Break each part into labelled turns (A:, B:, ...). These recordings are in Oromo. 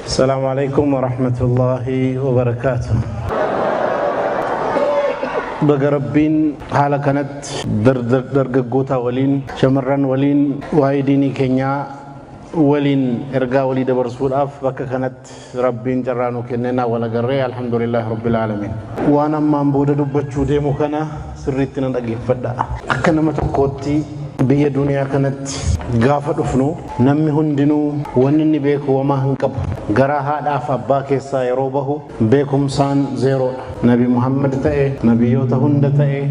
A: السلام عليكم ورحمة الله وبركاته. Baga Rabbiin haala kanatti dargaggoota waliin, shamarran waliin, waa'ee diinii keenyaa waliin ergaa walii dabarsuudhaaf bakka kanatti Rabbiin carraa nuu kennee wal agarree, alhamdulillah rabbil aalamiin. Waan ammaan booda dubbachuu deemu kana sirriitti na dhaggeeffadha. Akka nama tokkootti biyya duniyaa kanatti gaafa dhufnu namni hundinuu wanni inni beeku wamaa hin qabu. Garaa haadhaaf abbaa keessaa yeroo bahu beekumsaan zeeroodha. Nabi Muhammad ta'e, nabiyyoota hunda ta'e,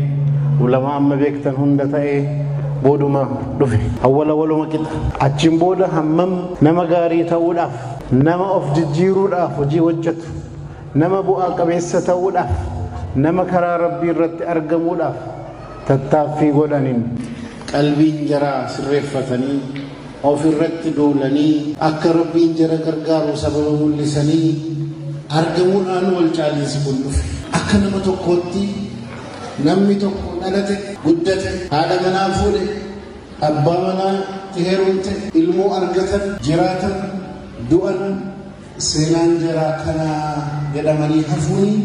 A: ulamaa amma beektan hunda ta'e booduma dhufe. Awwala waluma qixa. Achiin booda hammam nama gaarii ta'uudhaaf, nama of jijjiiruudhaaf hojii hojjetu, nama bu'aa qabeessa ta'uudhaaf, nama karaa Rabbii irratti argamuudhaaf tattaaffii godhaniin qalbiin jaraa sirreeffatanii, of irratti duulanii, akka Rabbiin jara gargaaru sababa mul'isanii argamuudhaan wal caalinsi kun dhufe. Akka nama tokkootti namni tokko dhalate, guddate, haadha manaa fuudhe, abbaa manaa heerumte, ilmoo argatan, jiraatan, du'an, seenaan jaraa kanaa jedhamanii hafuuni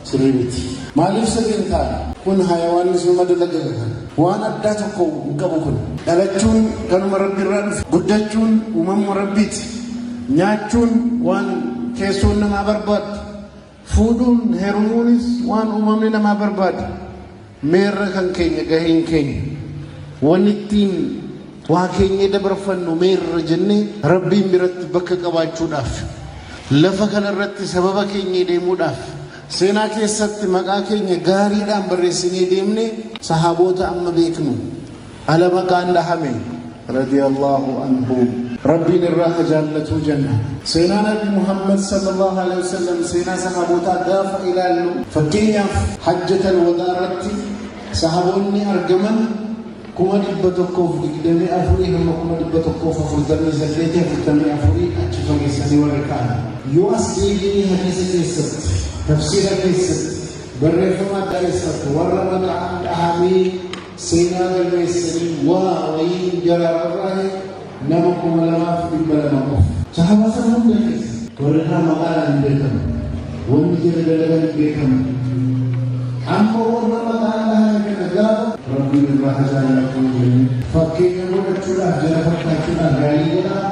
A: sirrii miti. Maaliif sirrii hin taane? Kun hayawaanni suma dalaga kana. Waan addaa tokko hin qabu kun. Dhalachuun kanuma Rabbi irraa dhufe. Guddachuun uumamuma Rabbiiti. Nyaachuun waan keessoon namaa barbaaddu. Fuudhuun heerumuunis waan uumamni namaa barbaadu. Meerra kan keenya gaheen keenya. Wanni ittiin waa keenya dabarfannu meerra jennee Rabbiin biratti bakka qabaachuudhaaf, lafa kanarratti sababa keenya deemuudhaaf, seenaa keessatti maqaa keenya gaariidhaan barreessinee deemne, sahaboota amma beeknu ala maqaan dhahame radiyallahu anhu, Rabbiin irraa haa jaallatuu jenna. Seenaa Nabi Muhammad sallallahu alaihi wasallam, seenaa sahabootaa gaafa ilaallu, fakkeenyaaf hajjatal wadaa irratti sahaboonni argaman 124,000 hamma 148,000, 44 achi fageessanii warri ka'an. Yoo as deebinee hadiisa keessatti, tafsiira keessatti, barreeffama adda keessatti warra maqaan dhahamee seenaa galmeessanii waa wayii jaraarraa nama 2,200 qofa. Sahabaa sana hunda keessa warri kaan maqaadhaan hin beekamu. Wanni jara dalagan hin beekamu. Amma warra maqaan dhahame kana gaafa Rabbiin irraa haa jaallatu jennee fakkeenya godhachuudhaaf, jara fakkaachuudhaaf yaalii godhaa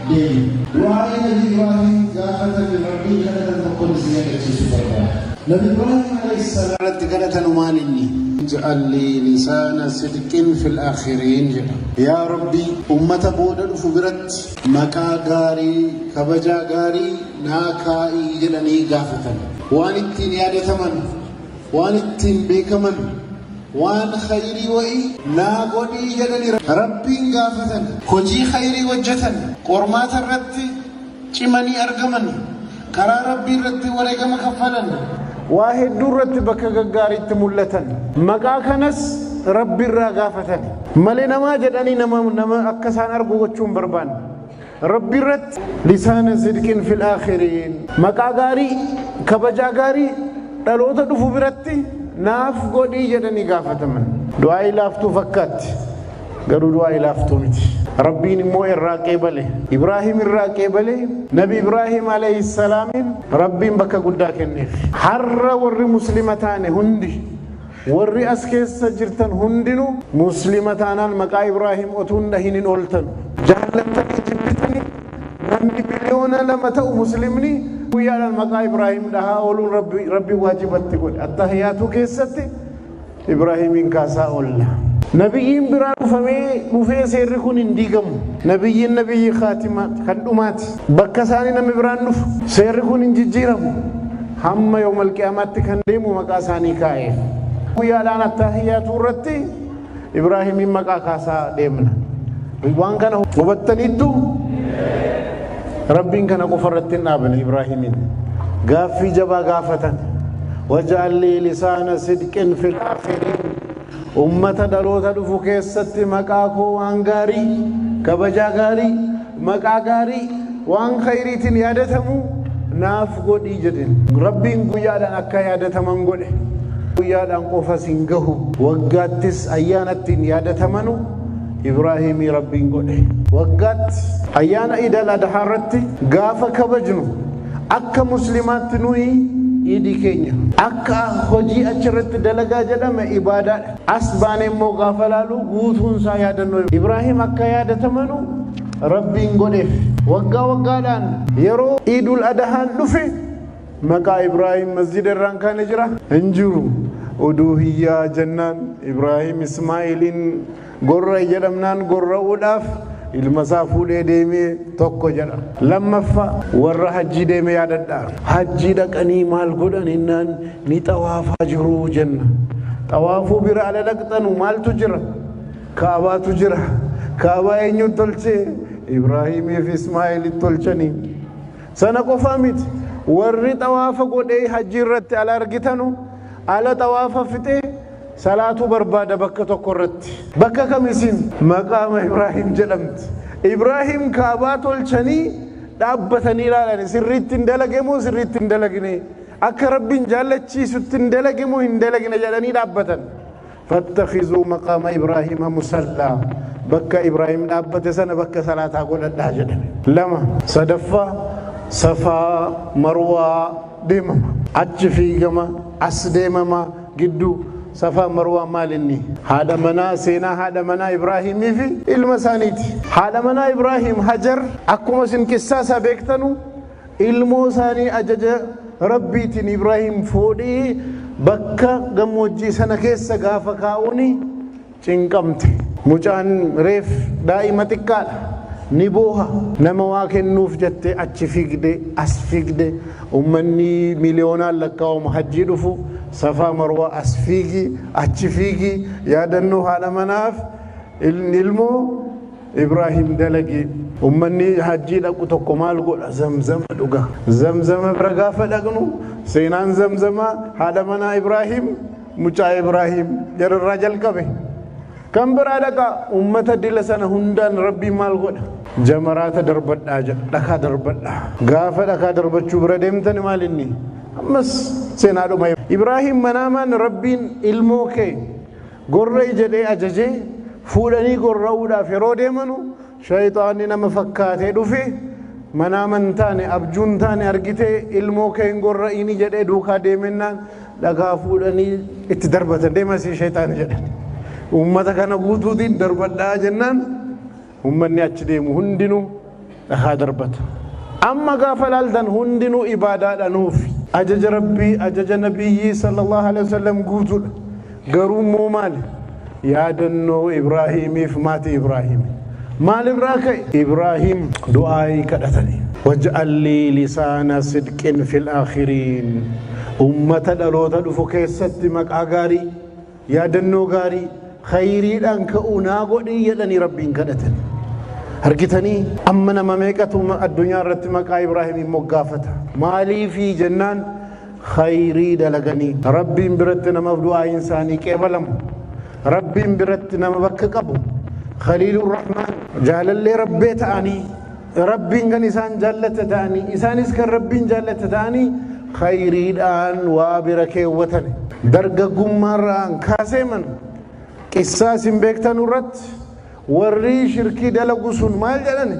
A: deemu. Waa'ee Nabi Ibraahim gaafatame Rabbiin kadhatan tokkoon isin yaadachiisuu barbaada. Nabi Ibraahim alayhi salaam irratti kadhatan maal inni? Ij'al lii lisaana sidqin fil aakhiriin jedha. Yaa Rabbi, ummata booda dhufu biratti maqaa gaarii, kabajaa gaarii naa kaa'ii jedhanii gaafatan. Waan ittiin yaadataman, waan ittiin beekaman, waan khayrii wa'ii naa godhii jedhanii Rabbiin gaafatan. Hojii khayrii hojjetan, qormaata irratti cimanii argaman, karaa Rabbii irratti wareegama kaffalan, waa hedduu irratti bakka gaggaariitti mul'atan. Maqaa kanas Rabbi irraa gaafatan. Malee namaa jedhanii nama akka isaan argu gochuu hin barbaanne. Rabbi irratti lisaana sidqin fil aakhiriin, maqaa gaarii, kabajaa gaarii dhaloota dhufu biratti naaf godhii jedhanii gaafataman. Du'aa laaftuu fakkaatti. Garuu du'aa laaftuu miti. Rabbiin immoo irraa qeebale. Ibraahim irraa qeebale. Nabi Ibraahim alayhi salaamin Rabbiin bakka guddaa kenneef. Har'a warri muslima taane hundi, warri as keessa jirtan hundinuu muslima taanaan maqaa Ibraahim otuu hin dhahin hin ooltan. Jaallattanii jibbitanii namni 2 biliyoona ta'u muslimni guyyaadhaan maqaa Ibraahim dhahaa ooluun Rabbi waajibatti godhe. Attahiyaatuu keessatti Ibraahimiin kaasaa oolla. Nabiyyiin biraa dhufamee dhufee seerri kun hin diigamu. Nabiyyiin nabiyyi khaatima kan dhumaati. Bakka isaanii namni biraan dhufu seerri kun hin jijjiiramu. Hamma yoomal qiyaamaatti kan deemu maqaa isaanii kaa'eef. Guyyaadhaan attahiyaatuu irratti Ibraahimiin maqaa kaasaa deemna. Waan kana hubattaniittu? Rabbiin kana qofa irratti hin dhaabne Ibraahimiin. Gaaffii jabaa gaafatan. Waj'al lii lisaana sidqin fil aakhiriin. Ummata dhaloota dhufu keessatti maqaa koo waan gaarii, kabajaa gaarii, maqaa gaarii, waan khayriitiin yaadatamu naaf godhii jedhen. Rabbiin guyyaadhaan akka yaadataman godhe. Guyyaadhaan qofas hin gahu. Waggaattis ayyaanattiin yaadatamanu Ibraahimii Rabbiin godhe. Waggaatti ayyaana Iidal Adhaa irratti gaafa kabajnu akka muslimaatti nuyi iidii keenya akka hojii achirratti dalagaa jedhame ibaadaadha. As baanee immoo gaafa laalu guutuun isaa yaadannoo Ibraahim akka yaadatamanu Rabbiin godheef. Waggaa waggaadhaan yeroo Iidul Adhaan dhufe maqaa Ibraahim masjida irraan kaane jira hin jiru. Uduhiyyaa jennaan Ibraahim Ismaa'iliin gorra'i jedhamnaan gorra'uudhaaf ilma isaa fuudhee deemee tokko jedha. Lammaffaa warra hajjii deeme yaadadhaa. Hajjii dhaqanii maal godhan innaan ni xawaafaa jiru jenna. Xawaafuu bira ala dhaqxanu maaltu jira? Kaabaatu jira. Kaabaa eenyuun tolchee? Ibraahimii fi Ismaa'eelitti tolchanii. Sana qofaa miti. Warri xawaafa godhee hajjii irratti ala argitanu ala xawaafa fixee salaatuu barbaada bakka tokko irratti. Bakka kam isin? Maqaama Ibraahim jedhamti. Ibraahim kaabaa tolchanii dhaabbatanii ilaalan sirriitti hin dalage moo sirriitti hin dalagne? Akka Rabbiin jaallachiisutti hin dalage moo hin dalagne jedhanii dhaabbatan. Fattakhizuu maqaama Ibraahima musallaa. Bakka Ibraahim dhaabbate sana bakka salaataa godhadhaa jedhame. Lama sadaffaa Safaa Marwaa deemama. Achi fiigama as deemama gidduu Safaa Marwaa maal inni? Haadha manaa seenaa haadha manaa Ibraahimii fi ilma isaaniiti. Haadha manaa Ibraahim Hajar akkuma isin qissaa isaa beektanu ilmoo isaanii ajaja Rabbiitiin Ibraahim fuudhee bakka gammoojjii sana keessa gaafa kaa'uuni cinqamte. Mucaan reef daa'ima xiqqaadha. Ni booha. Nama waa kennuuf jettee achi fiigde as fiigde ummanni miliyoonaan lakkaa'amu hajjii dhufu Safaa Marwaa as fiigi achi fiigi yaadannoo haadha manaaf ilmoo Ibraahim dalage. Ummanni hajjii dhaqu tokko maal godha? Zamzama dhuga. Zamzama bira gaafa dhaqnu seenaan zamzamaa haadha manaa Ibraahim mucaa Ibraahim jararraa jalqabe. Kan biraa dhaqa ummata dila sana hundaan Rabbiin maal godha? Jamaraata darbadhaa jedha. Dhakaa darbadhaa. Gaafa dhakaa darbachuu bira deemtan maal inni? Ammas seenaadhuma. Ibraahim manaamaan Rabbiin ilmoo kee gorra'i jedhee ajajee fuudhanii gorra'uudhaaf yeroo deemanu shayxaanni nama fakkaatee dhufe manaaman taane abjuun taane argitee ilmoo kee hin gorra'ini jedhee duukaa deemennaan dhagaa fuudhanii itti darbatan deemasii shayxaani jedhan. Ummata kana guutuutiin darbadhaa jennaan ummanni achi deemu hundinuu dhagaa darbata. Amma gaafa laaltan hundinuu ibaadaadha nuuf. Ajaja Rabbii ajaja Nabiyyii sallallahu alaihi wasallam guutuudha. Garuu immoo maali? Yaadannoo Ibraahimiif maatii Ibraahim. Maalirraa ka'e? Ibraahim du'aayii kadhatanii. Waj'al lii lisaana sidqin fil aakhiriin. Ummata dhaloota dhufu keessatti maqaa gaarii, yaadannoo gaarii, khayriidhaan ka'uu naa godhii jedhanii Rabbiin kadhatan. Argitanii amma nama meeqatu addunyaa irratti maqaa Ibraahimiin moggaafata. Maaliifii jennaan khayrii dalaganii. Rabbiin biratti namaaf du'aayiin isaanii qeebalamu. Rabbiin biratti nama bakka qabu. Khaliilur Rahmaan jaalallee Rabbee ta'anii Rabbiin kan isaan jaallate ta'anii isaanis kan Rabbiin jaallate ta'anii khayriidhaan waa bira keewwatan. Dargaggummaarraan kaaseeman qissaa isin beektan irratti warri shirkii dalagu sun maal jedhani?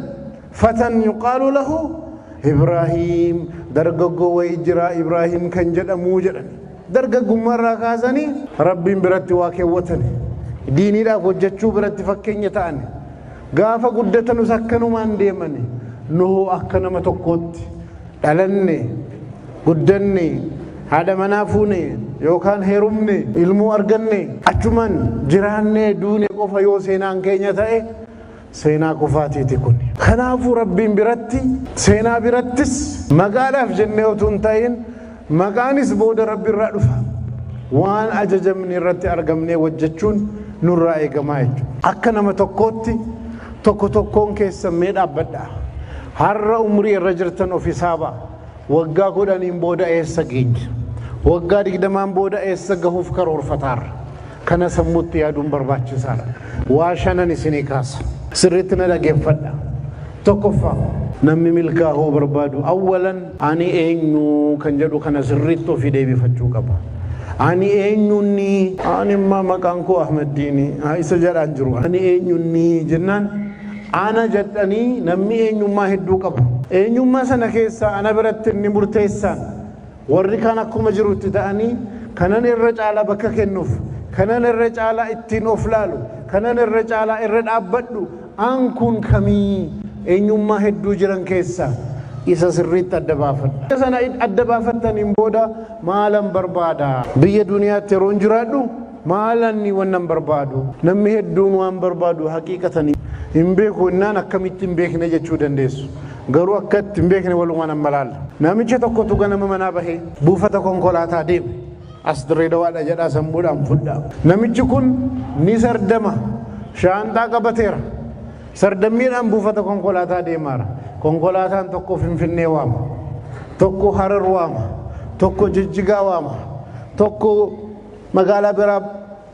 A: Fatan yuqaalu lahu Ibraahim dargaggoo wayii jira Ibraahim kan jedhamuu jedhani. Dargaggummaarraa kaasanii Rabbiin biratti waa keewwatani. Diiniidhaaf hojjechuu biratti fakkeenya ta'ani. Gaafa guddatanus akkanumaan deemani. Nuhuu akka nama tokkootti dhalanne guddanne haadha manaa fuune yookaan heerumne ilmoo arganne achumaan jiraannee duune qofa yoo seenaan keenya ta'e seenaa kufaatiiti kun. Kanaafuu Rabbiin biratti seenaa birattis maqaadhaaf jennee utuu hin ta'in maqaanis booda Rabbi irraa dhufa. Waan ajajamne irratti argamnee hojjechuun nurraa eegamaa jechuudha. Akka nama tokkootti tokko tokkoon keessan mee dhaabbadhaa. Har'a umrii irra jirtan of hisaabaa. Waggaa 10 booda eessa geenya? Waggaa 20 booda eessa gahuuf karoorfataarra? Kana sammuutti yaaduun barbaachisaadha. Waa shanan isinii kaasa. Sirriitti na dhageeffadha. Tokkoffaa namni milkaa'uu barbaadu awwalan ani eenyu kan jedhu kana sirriitti ofii deebifachuu qaba. Ani eenyunni? Ani immaa maqaan koo Ahmeddiini. Isa jedhaan jiru. Ani eenyunni jennaan ana jedhanii namni eenyummaa hedduu qaba. Eenyummaa sana keessaa ana biratti inni murteessaan warri kaan akkuma jirutti ta'anii kanan irra caalaa bakka kennuuf, kanan irra caalaa ittiin of laalu, kanan irra caalaa irra dhaabbadhu an kun kamii eenyummaa hedduu jiran keessaa isa sirriitti adda baafadha. Sana adda baafattaniin booda maalan barbaada? Biyya duniyaatti yeroon jiraadhu maalan wannan barbaadu? Namni hedduun waan barbaadu haqiiqatanii hin beeku innaan akkamitti hin beekne jechuu dandeessu. Garuu akka itti hin beekne walumaan amma laalla. Namicha tokkotu ganama manaa bahee buufata konkolaataa deeme. As Dirree Dawaadha jedhaa sammuudhaan fudhaa. Namichi kun ni sardama. Shaanxaa qabateera. Sardammiidhaan buufata konkolaataa deemaara. Konkolaataan tokko Finfinnee waama. Tokko Harar waama. Tokko Jijjigaa waama. Tokko magaalaa biraa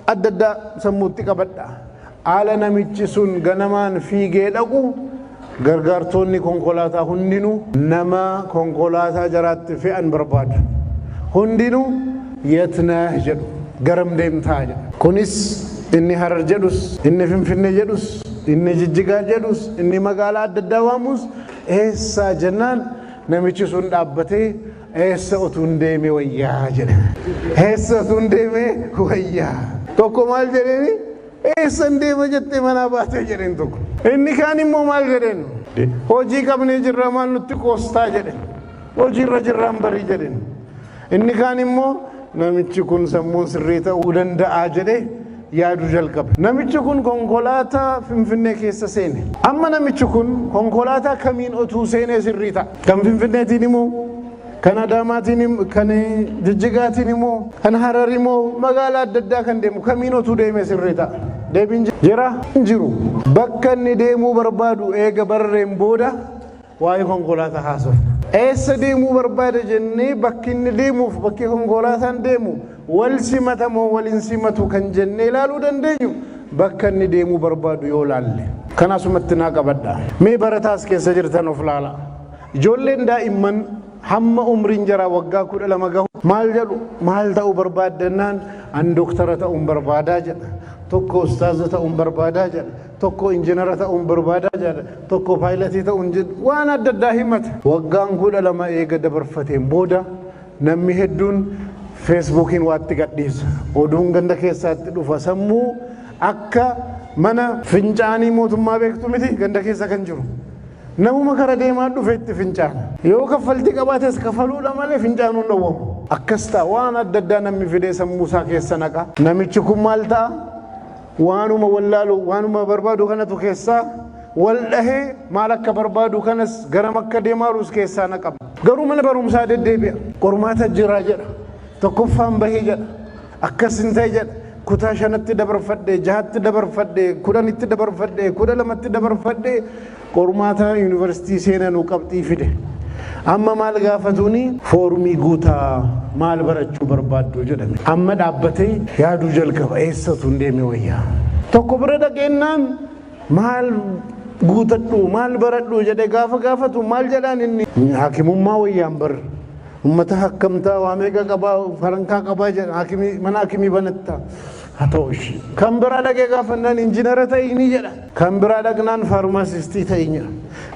A: adda addaa sammuutti qabadha. Haala namichi sun ganamaan fiigee dhaqu gargaartonni konkolaataa hundinuu nama konkolaataa jaraatti fe'an barbaadu. Hundinuu yetnah jedhu garam deemtaa jedha. Kunis inni Harar jedhus, inni Finfinnee jedhus, inni Jijjigaa jedhus, inni magaalaa adda addaa waamus eessaa jennaan namichi sun dhaabbatee eessa utuu hin deeme wayyaa jedhe. Eessa utuu hin deeme wayyaa. Tokko maal jedheeni? Eessa hin deema jettee manaa baatee jedheen tokko. Inni kaan immoo maal jedheen? Hojii qabnee jirra maal nutti qoostaa jedhe. Hojiirra jirraan barii jedheen. Inni kaan immoo namichi kun sammuun sirrii ta'uu danda'a jedhee yaaduu jalqabe. Namichi kun konkolaataa Finfinnee keessa seene. Amma namichi kun konkolaataa kamiin otuu seenee sirrii ta'a? Kan Finfinneetiin immoo, kan Adaamaatiin immoo, kan Jijjigaatiin immoo, kan Harar immoo magaalaa adda addaa kan deemu kamiin otuu deemee sirrii ta'a? Deebiin jira? Hin jiru. Bakka inni deemuu barbaadu eega barreen booda waa'ee konkolaataa haasofna. Eessa deemuu barbaada jennee bakki inni deemuuf bakki konkolaataan deemu wal simata moo wal hin simatu kan jennee ilaaluu dandeenyu bakka inni deemuu barbaadu yoo laalle. Kanaasumatti naa qabadha. Mee barataas keessa jirtan of laala. Ijoolleen daa'imman hamma umriin jaraa waggaa 12 gahu maal jedhu maal ta'uu barbaaddannaan an doktara ta'uun barbaadaa jedha. Tokko ustaaza ta'uun barbaadaa jedha. Tokko injinara ta'uun barbaadaa jedha. Tokko paayilatii ta'uun jedha. Waan adda addaa himata. Waggaan 12 eega dabarfateen booda namni hedduun feesbuukiin waatti gadhiisa. Oduun ganda keessaatti dhufa. Sammuu akka mana fincaanii mootummaa beektu miti ganda keessa kan jiru. Namuma kara deemaa dhufe itti fincaana. Yoo kaffaltii qabaates kafaluudha malee fincaanuun dhowwamu. Akkas ta'a waan adda addaa namni fidee sammuu isaa keessa naqa. Namichi kun maal ta'a? Waanuma wallaalu waanuma barbaadu kanatu keessaa wal dhahee maal akka barbaadu kanas garam akka deemaarus keessaa naqama. Garuu mana barumsaa deddeebi'a. Qormaata jira jedha. Tokkoffaan bahee jedha. Akkas hin ta'e jedha. Kutaa 5tti dabarfadhe, 6tti dabarfadhe, 10tti dabarfadhe, 12tti dabarfadhe qormaata yuunivarsiitii seenanuu qabxii fide. Amma maal gaafatuuni foormii guutaa maal barachuu barbaaddu jedhame. Amma dhaabbatee yaaduu jalqaba eessatu hin deeme wayyaa. Tokko bira dhaqeennaan maal guutadhu maal baradhu jedhe gaafa gaafatu maal jedhaan inni haakimummaa wayyaan bar. Ummata hakkamtaa waa meeqa qabaa farankaa qabaa jedha hakimii mana hakimii banatta. Haa ta'u ishee. Kan biraa dhaqee gaafannaan injinara ta'ii jedha. Kan biraa dhaqnaan faarmaasistii ta'ii jedha.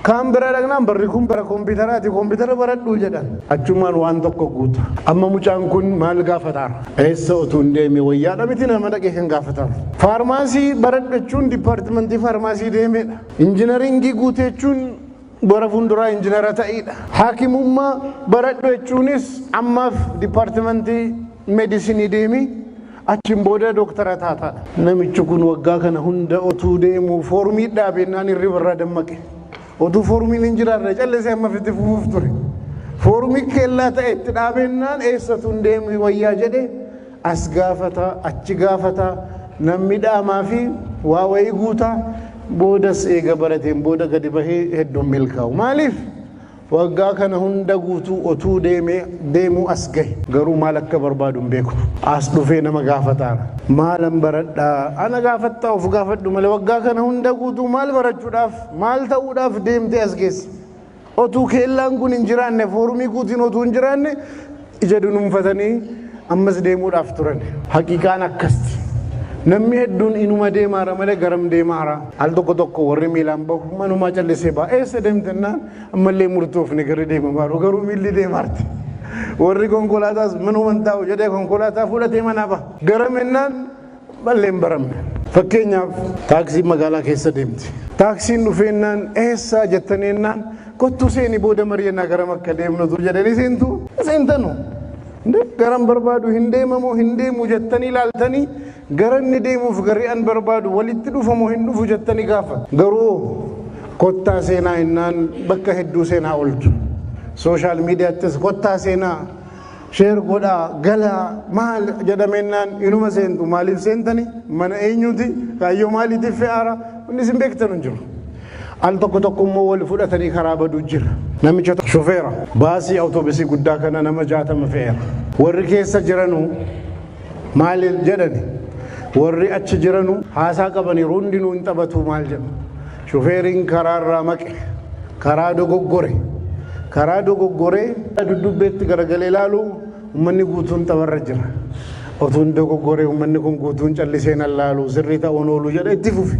A: Kan biraa dhaqnaan barri kun bara kompiitaraati kompiitara baradhu jedhan. Achumaan waan tokko guuta. Amma mucaan kun maal gaafataara? Eessa utuu hin deeme wayyaadha miti nama dhaqee kan gaafatamu. Faarmaasii baradhu jechuun dipaartimentii faarmaasii deemedha. Injinaringii guute jechuun bara fuulduraa injinara ta'iidha. Haakimummaa baradhu jechuunis ammaaf dipaartimentii meedisinii deemi. Achiin booda dooktara taataadha. Namichi kun waggaa kana hunda otuu deemu foormii dhaabennaan hirriba irraa dammaqe. Otuu foormiin hin jiraarre callisee amma itti fufuuf ture. Foormii kellaa ta'e itti dhaabennaan eessatu hin deemu wayyaa jedhe as gaafata achi gaafata namni dhaamaa fi waa wayii guutaa boodas eega barateen booda gadi bahee hedduun milkaa'u. Maaliif? Waggaa kana hunda guutuu otuu deemuu as gahe. Garuu maal akka barbaadu hin beeku. As dhufee nama gaafataara. Maalan baradhaa? Ana gaafattaa of gaafadhu malee waggaa kana hunda guutuu maal barachuudhaaf maal ta'uudhaaf deemtee as geesse? Otuu keellaan kun hin jiraanne foorumii guutiin otuu hin jiraanne ija dunuunfatanii Ammas deemuudhaaf turan. Haqiiqaan akkasti. Namni hedduun inuma deemaara malee garam deemaara. Al tokko tokko warri miilaan bahu manumaa callisee ba'a. Eessa deemtennaan ammallee murtoofne garri deemamaaru garuu miilli deemaarti. Warri konkolaataas manuma taa'u jedhee konkolaataa fudhatee manaa baha. Garam ennaan mallee hin baramne. Fakkeenyaaf taaksiin magaalaa keessa deemti. Taaksiin dhufeennaan eessaa jettanii ennaan kottuu seeni booda mari'annaa garam akka deemnutu jedhanii seentu seentanu. Garam barbaadu hin deemamoo hin deemu jettanii ilaaltanii gara inni deemuuf garri an barbaadu walitti dhufamoo hin dhufu jettanii gaafa. Garuu kottaa seenaa innaan bakka hedduu seenaa oolchu. Sooshaal miidiyaattis kottaa seenaa sheer godhaa galaa maal jedhameennaan inuma seentu. Maaliif seentani? Mana eenyuti? Kaayyoo maaliitiif fe'aara? Inni isin beektan hin jiru. Al tokko tokko immoo wal fudhatanii karaa baduu jira. Namicha shofeera baasii awutoobisii guddaa kana nama 60 fe'eera. Warri keessa jiranu maal jedhani? Warri achi jiranu haasaa qabaniiru hundinuu hin taphatu maal jedhu. Shofeeriin karaarraa maqe, karaa dogoggore. Karaa dogoggoree dudubbeetti garagalee ilaalu uummanni guutuun tapharra jira. Otuun dogoggoree uummanni kun guutuun callisee nan laalu sirrii ta'uun oolu jedha itti fufi.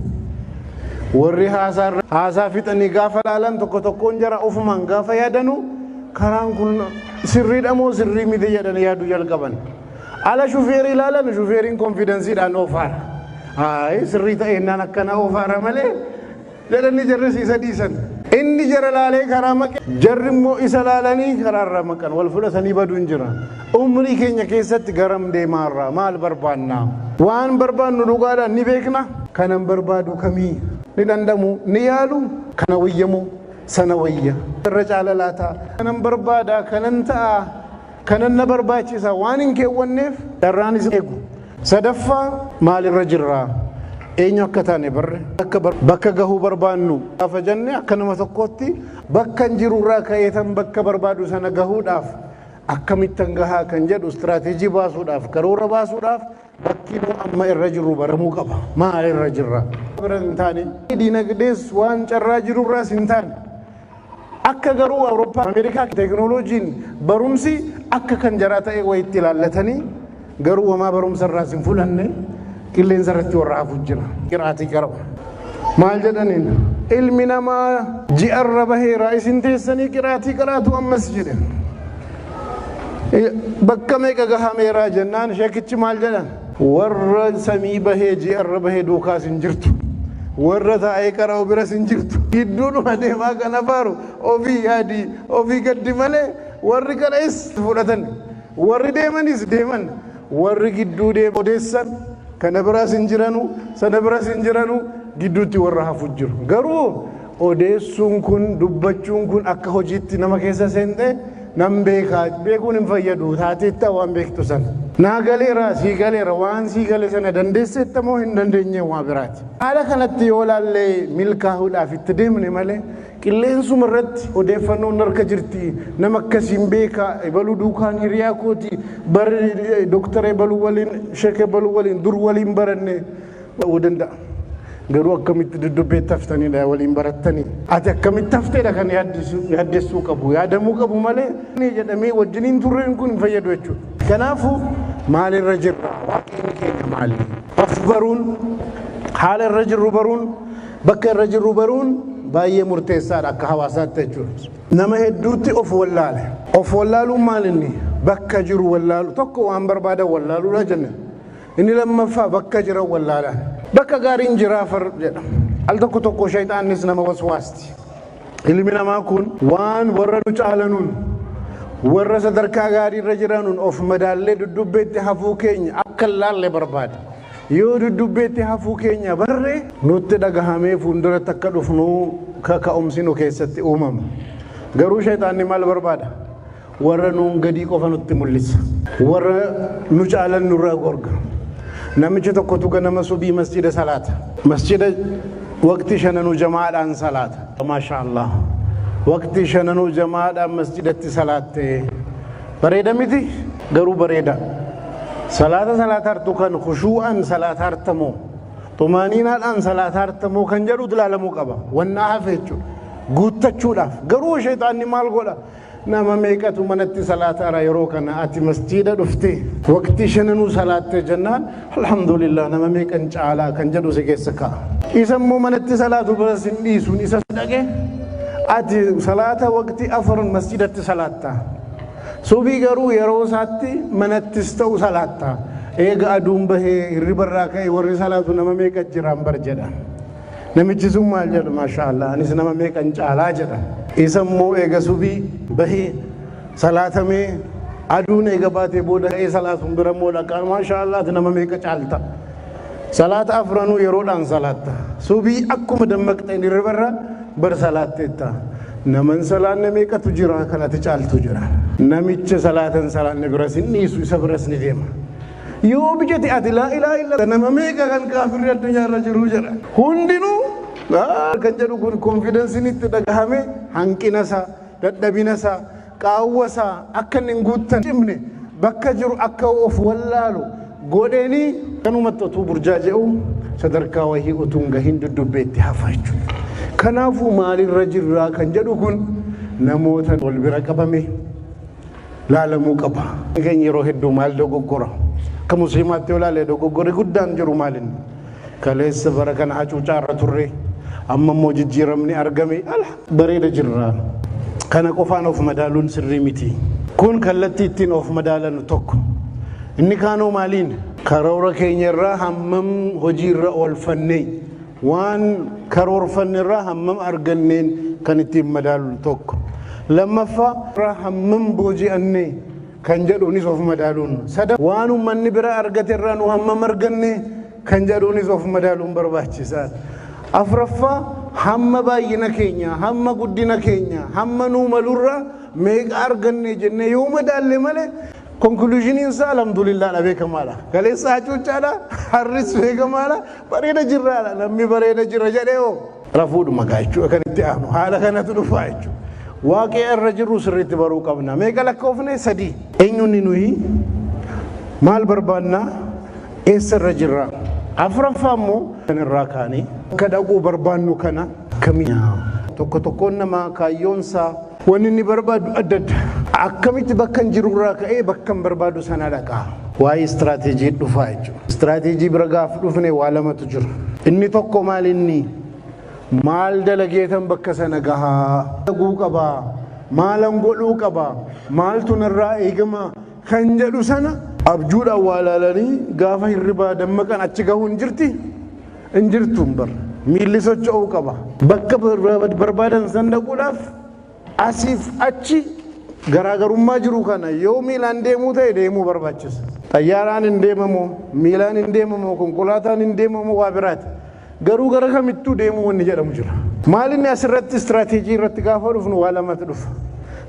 A: Warri haasaa fixanii gaafa laalan tokko tokkoon jara ofumaan gaafa yaadanu karaan kun sirriidha moo sirrii miti jedhanii yaaduu jalqaban. Ala shufeerii ilaalan shufeeriin konfidensiidhaan oofaara. Hayi sirrii ta'eennaan akkana oofaara malee jedhanii jarris isa dhiisan. Inni jara laalee karaa maqe jarri immoo isa laalanii karaarraa maqan wal fudhatanii baduun jira. Umrii keenya keessatti garam deemaarraa maal barbaannaa? Waan barbaannu dhugaadhaan ni beekna. Kanan barbaadu kamii? Ni danda'amu ni yaalu kana wayyamu sana wayya. Irra caala laataa kanan barbaada kanan ta'a kanan na barbaachisa waan hin keewwanneef dharraanis eegu. Sadaffaa maalirra jirraa? Eenyu akka taane barre bakka gahuu barbaannu gaafa jenne akka nama tokkootti bakka hin jirurraa ka'eetan bakka barbaadu sana gahuudhaaf akkamittan gahaa kan jedhu istiraateejii baasuudhaaf karoora baasuudhaaf bakki nu amma irra jirru baramuu qaba. Maal irra jirra? Bira hin taane diinagdees waan carraa jirurraas hin taane. Akka garuu Awurooppaa Ameerikaa teekinooloojiin barumsi akka kan jaraa ta'e wayitti ilaallatanii garuu homaa barumsa irraas hin fudhanne qilleensa irratti warra hafu jira. Qiraatii qara'u. Maal jedhaniin? Ilmi namaa ji'arra baheera isin teessanii qiraatii qaraatu ammas jedhe. Bakka meeqa gahameeraa jennaan sheekichi maal jedhan? Warra samii bahee ji'arra bahee duukaas hin jirtu. Warra taa'ee qara'u biras hin jirtu. Gidduudhuma deemaa kana faaru ofii yaadii ofii gaddi malee warri qara'es fudhatan. Warri deemanis deeman. Warri gidduu deema odeessan kana biraas hin jiranu sana biraas hin jiranu gidduutti warra hafu jiru. Garuu odeessuun kun dubbachuun kun akka hojiitti nama keessa seente nan beekaa beekuun hin fayyadu taateetta waan beektu sana. Naa galeera sii galeera waan sii gale sana dandeesseetta moo hin dandeenye waa biraati. Haala kanatti yoo laallee milkaa'uudhaaf itti deemne malee qilleensuma irratti odeeffannoon harka jirti nama akkasiin beekaa ebaluu duukaan hiriyaa kooti barri doktara ebaluu waliin sheeka ebaluu waliin dur waliin baranne ta'uu danda'a. Garuu akkamitti dudubbeetti haftanidha waliin barattanii. Ati akkamitti hafteedha kan yaaddessuu qabu yaadamuu qabu malee jedhamee wajjiniin turreen kun hin fayyadu jechuudha. Kanaafuu maalirra jirra? Waaqni keenya maali? Of baruun haala irra jirru baruun bakka irra jirru baruun baay'ee murteessaadha akka hawaasaatti jechuudha. Nama hedduutti of wallaale. Of wallaaluun maal inni? Bakka jiru wallaalu tokko waan barbaadan wallaaluudha jenna. Inni lammaffaa bakka jiran wallaalaan. Bakka gaariin jiraa far jedha. Al tokko tokko shayxaannis nama waswaasti. Ilmi namaa kun waan warra nu caalanuun warra sadarkaa gaarii irra jiranuun of madaallee dudubbeetti hafuu keenya akka laalle barbaada. Yoo dudubbeetti hafuu keenya barre nutti dhagahamee fuulduratti akka dhufnu kaka'umsi nu keessatti uumama. Garuu shayxaanni maal barbaada? Warra nuun gadii qofa nutti mul'isa. Warra nu caalan nurraa gorga. Namichi tokkotu ganama subii masjida salaata. Masjida waqtii shananuu jamaadhaan salaata. Maasha Allah. Waqtii shananuu jamaadhaan masjidatti salaatte. Bareeda miti? Garuu bareeda. Salaata salaata hartu kan khushuu'an salaata hartamoo xumaaniinaadhaan salaata hartamoo kan jedhu ilaalamuu qaba. Wannaa hafe jechuudha. Guuttachuudhaaf. Garuu shayxaanni maal godha? Nama meeqatu manatti salaataara yeroo kana ati masjiida dhufte waqtii shananuu salaatte jennaan alhamdulillah nama meeqan caalaa kan jedhu si keessa ka'a. Isa immoo manatti salaatu biras hin dhiisuun isa dhaqe ati salaata waqtii afur masjiidatti salaatta. Subii garuu yeroo isaatti manattis ta'u salaatta. Eega aduun bahee hirribarraa ka'e warri salaatu nama meeqa jiraan bar jedha. Namichi sun maal jedhu maashaallah anis nama meeqan caalaa jedha. Isa immoo eega subii bahee salaatamee aduun eega baatee booda ka'ee salaatuun bira immoo dhaqaa maashaallah ati nama meeqa caalta. Salaata afranuu yeroodhaan salaatta. Subii akkuma dammaqxeen hirribarra bar salaatteetta. Naman salaanne meeqatu jira kan ati caaltu jira. Namicha salaatan salaanne biras hin dhiisu isa biras ni deema. Yoo bijate ati laa ilaaha illa nama meeqa kan kaafirri addunyaarra jiru jedha. Hundinuu kan jedhu kun konfidensiin itti dhagahame hanqina isaa, dadhabina isaa, qaawwa isaa akka inni hin guuttan cimne bakka jiru akka of wallaalu godheenii kanumatti otuu burjaaja'u sadarkaa wahii utuu hin gahin dudubbeetti hafa jechuudha. Kanaafuu maalirra jirraa kan jedhu kun namoota wal bira qabame laalamuu qaba. Keenya yeroo hedduu maal dogoggora? Akka musliimaatti yoo ilaalle dogoggorri guddaan jiru maalinni? Kaleessa bara kana hacuucaa irra turre amma immoo jijjiiramni argame ala bareeda jirra. Kana qofaan of madaaluun sirrii miti. Kun kallattii ittiin of madaalanu tokko. Inni kaanoo maaliin? Karoora keenya irraa hammam hojii irra oolfanne waan karoorfanne irraa hammam arganneen kan ittiin madaalu tokko. Lammaffaa irraa hammam booji'anne kan jedhuunis of madaaluun. Sada waan uummanni bira argate irraa nu hammam arganne kan jedhuunis of madaaluun barbaachisaadha. Afuraffaa hamma baay'ina keenya, hamma guddina keenya, hamma nuu malurraa meeqa arganne jennee yoo madaalle malee konkuluuzhiniin isaa alhamdulillaadha beekamaadha. Kaleessa hacuucaadha, harris beekamaadha, bareeda jirraadha, namni bareeda jira jedhee hoo rafuudhuma gaa jechuudha kan itti aanu haala kanatu dhufa jechuudha. Waaqee irra jirru sirriitti baruu qabna. Meeqa lakkoofne sadii. Eenyuun nuyi maal barbaannaa eessa irra jirra? Afuraffaa immoo kan irraa kaanee akka dhaquu barbaannu kana kamiin tokko tokkoon namaa kaayyoonsaa wanni inni barbaadu adda adda. Akkamitti bakka hin jirurraa ka'ee bakka hin barbaadu sana dhaqa. Waa'ee istiraateejii dhufaa jechuudha. Istiraateejii bira gaaf dhufne waa lamatu jira. Inni tokko maal inni maal dalageetan bakka sana gahaa dhaguu qabaa maalan godhuu qabaa maaltu narraa eegama kan jedhu sana abjuudhaan waa ilaalanii gaafa hirribaa dammaqan achi gahuu hin jirti hin jirtu bar miilli socho'uu qaba bakka barbaadan san dhaquudhaaf asiif achi garaagarummaa jiru kana yoo miilaan deemuu ta'e deemuu barbaachisa. Xayyaaraan hin deemamu, miilaan hin deemamu, konkolaataan hin deemamu waa biraati. Garuu gara kamittuu deemuu wanni jedhamu jira. Maal inni asirratti istiraateejii irratti gaafa dhufnu waa lamatu dhufa.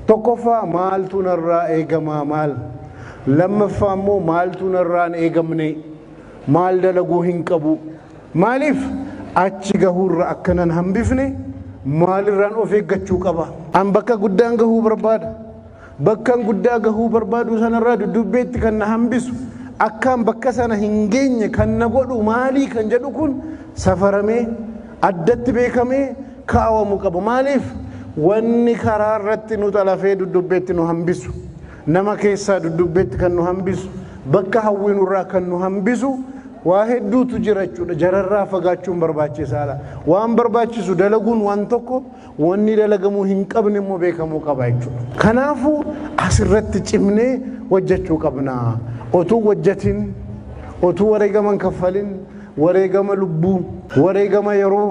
A: Tokkoffaa maaltu narraa eegamaa maal? Lammaffaa immoo maaltu narraa hin eegamne? Maal dalaguu hin qabu? Maaliif achi gahuurra akkanan hambifne maalirraan of eeggachuu qaba? An bakka guddaan gahuu barbaada. Bakkan guddaa gahuu barbaadu sanarraa dudubbeetti kan na hambisu akkaan bakka sana hin geenye kan na godhu maalii kan jedhu kun safaramee addatti beekamee kaawwamu qaba. Maaliif wanni karaa irratti nu xalafee dudubbeetti nu hambisu nama keessaa dudubbeetti kan nu hambisu bakka hawwiinurraa kan nu hambisu waa hedduutu jira jechuudha. Jararraa fagaachuun barbaachisaadha. Waan barbaachisu dalaguun waan tokko wanni dalagamuu hin qabne immoo beekamuu qaba jechuudha. Kanaafuu asirratti cimnee hojjechuu qabna. Otuu hojjetin, otuu wareegama hin kaffalin, wareegama lubbuu, wareegama yeroo,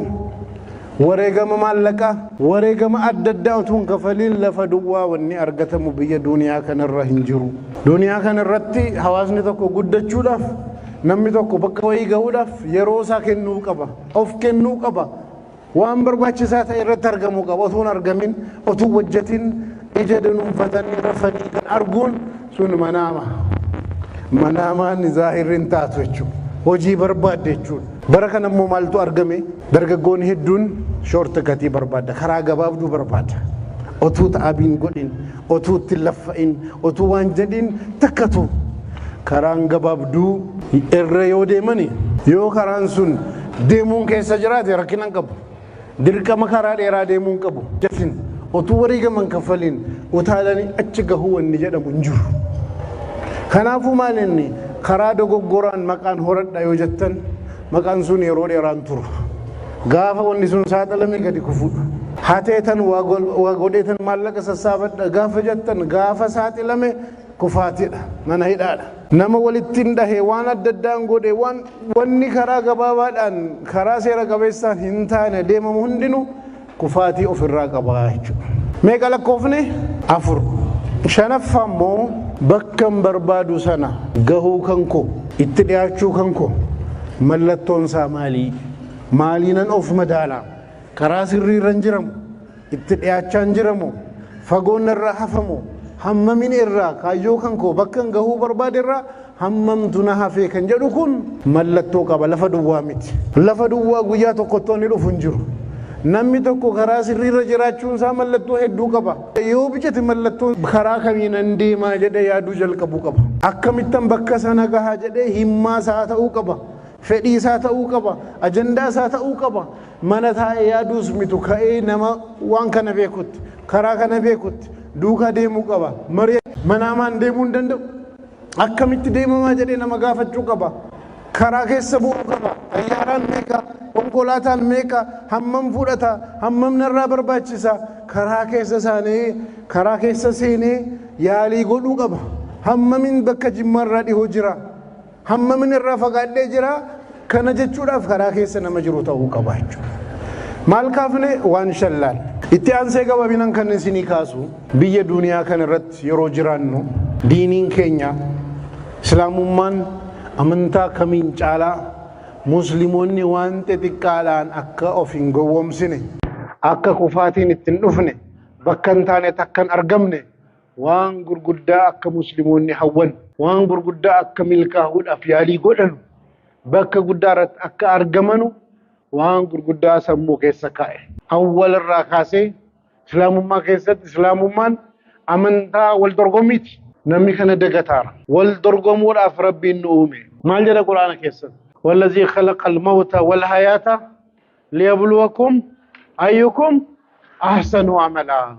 A: wareegama maallaqaa, wareegama adda addaa otuu hin kaffalin lafa duwwaa wanni argatamu biyya duniyaa kanarra hin jiru. Duniyaa kanarratti hawaasni tokko guddachuudhaaf namni tokko bakka wayii gahuudhaaf yeroo isaa kennuu qaba, of kennuu qaba. Waan barbaachisaa ta'e irratti argamuu qaba. Otuu hin argamin, otuu hojjetin, ija dunuunfatanii rafanii kan arguun sun manaama. Manaamaan zaahirri hin taatu jechuudha. Hojii barbaadde jechuudha. Bara kana immoo maaltu argame? Dargaggoonni hedduun shoorta gatii barbaada. Karaa gabaabduu barbaada. Otuu ta'abiin godhin, otuu itti laffa'in, otuu waan jedhin takkatu. Karaan gabaabduu irra yoo deemani yoo karaan sun deemuun keessa jiraate rakkina hin qabu. Dirqama karaa dheeraa deemuu hin qabu. Jatin otuu wareegama hin kaffalin, Utaalanii achi gahuu wanni jedhamu hin jiru. Kanaafuu maal inni karaa dogoggoraan maqaan horadha yoo jettan maqaan sun yeroo dheeraan turu. Gaafa wanni sun saaxilame gadi kufuudha. Hateetan waa godheetan maallaqa sassaabadha gaafa jettan gaafa saaxilame kufaatidha, mana hidhaadha. Nama walitti hin dhahe waan adda addaan godhe waan wanni karaa gabaabaadhaan karaa seera qabeessaan hin taane deemamu hundinuu kufaatii ofirraa qabaa jechuudha. Meeqa lakkoofne? 4. Shanaffaa immoo bakka hin barbaadu sana gahuu kan koo itti dhiyaachuu kan koo mallattoon isaa maalii? Maaliinan of madaalaa? Karaa sirrii irra hin jiramu? Itti dhiyaachaa hin jiramu? Fagoon irraa hafamu? Hammamin irraa kaayyoo kan koo bakka hin gahuu barbaade irraa hammamtu na hafee kan jedhu kun mallattoo qaba. Lafa duwwaa miti. Lafa duwwaa guyyaa tokkotti inni dhufu hin jiru. Namni tokko karaa sirrii irra jiraachuun isaa mallattoo hedduu qaba. Yoo bicate mallattoon karaa kamiinan deemaa jedhee yaaduu jalqabuu qaba. Akkamittan bakka sana gahaa jedhee himmaa isaa ta'uu qaba. Fedhii isaa ta'uu qaba. Ajandaa isaa ta'uu qaba. Mana taa'ee yaaduus mitu ka'ee nama waan kana beekutti, karaa kana beekutti duukaa deemuu qaba. Marii manaamaan deemuu hin danda'u. Akkamitti deemamaa jedhee nama gaafachuu qaba. Karaa keessa bu'uu qaba. Xayyaaraan meeqa? Konkolaataan meeqa? Hammam fudhata? Hammam narraa barbaachisa? Karaa keessa isaanii karaa keessa seenee yaalii godhuu qaba. Hammamin bakka jimmaarraa dhihoo jira? Hammamin irraa fagaadhee jira? Kana jechuudhaaf karaa keessa nama jiru ta'uu qaba jechuudha. Maal kaafne waan shallaal. Itti aansee gabaabinaan kan isinii kaasu biyya duniyaa kana irratti yeroo jiraannu diiniin keenya islaamummaan amantaa kamiin caalaa musliimoonni waan xixiqqaadhaan akka of hin gowwoomsine akka kufaatiin itti hin dhufne bakka hin taane takka hin argamne waan gurguddaa akka musliimoonni hawwan waan gurguddaa akka milkaa'uudhaaf yaalii godhanu bakka guddaa irratti akka argamanu waan gurguddaa sammuu keessa kaa'e. Awwal irraa kaasee islaamummaa keessatti islaamummaan amantaa wal dorgommiiti. Namni kana dagataara. Wal dorgomuudhaaf Rabbiin nu uume. Maal jedha Quraana keessatti? Wallazii khalaqa al-mawta wal hayaata liyabluwakum ayyukum ahsanu amalaa.